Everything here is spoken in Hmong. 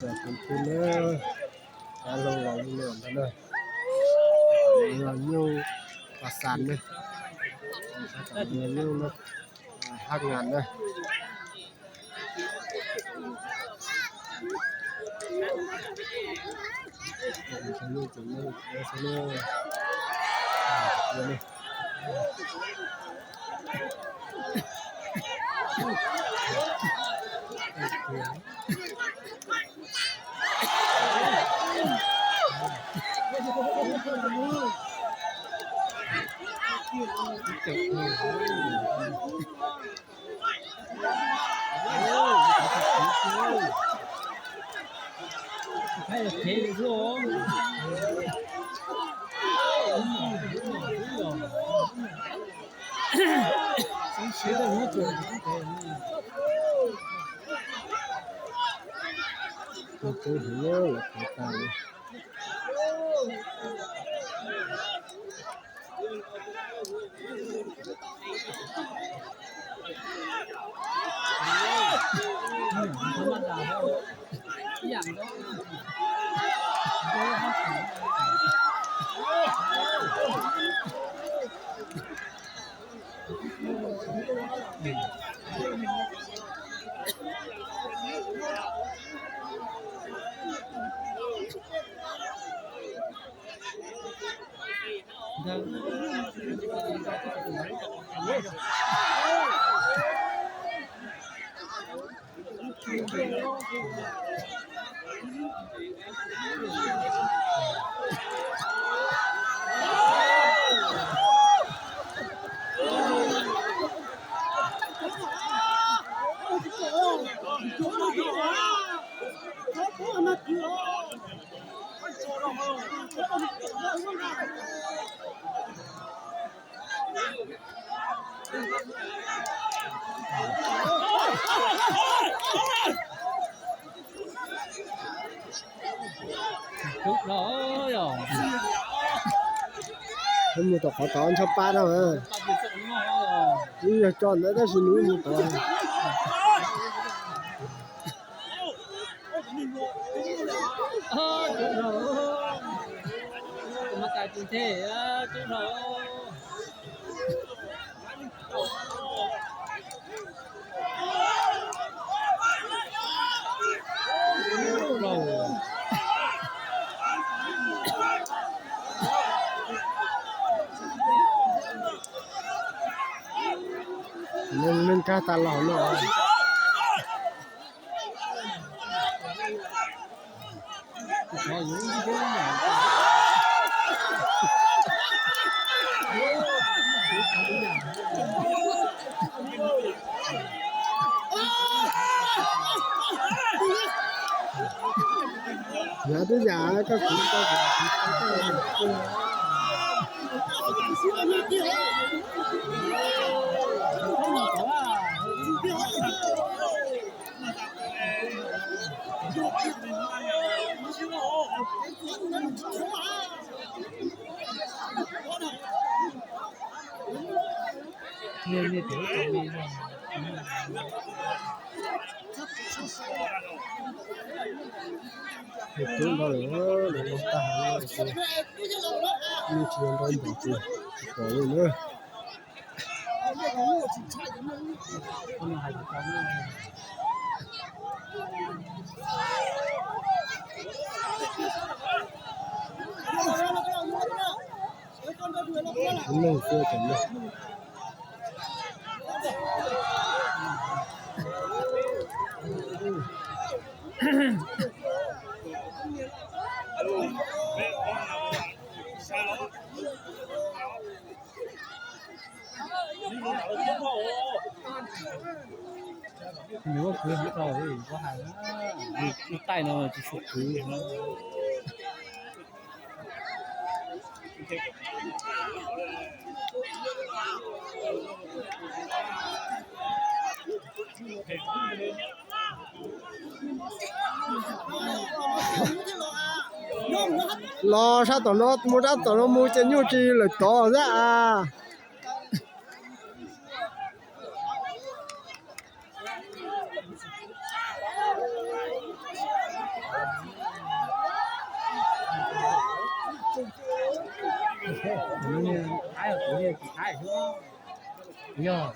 Tus twg na, cá lou los li no ntag na. Yog nyuj pas xas ne, nyuj no hab ngas na. Tus twg hais nyob los qhov tas li. Wb mus tom qhov tod ntshaw pab na. Wb yog tso ntawd tab sis nws wb mus tod. Neeg neeg kag tas los no. Yam twb yam koj kuv koj kuv. Tus tub no lawm, lawv no tag heev, yeej tsis nrau npaum ces tsis pom li na. Tus neeg xwb cov neeg. Nws ua kwv heev rau, kuv hais, tus taij no tsis tshua kwv. Los sab tom no mus, sab tom no mus ces nyuj tsis lawm tod xwb as. Yog.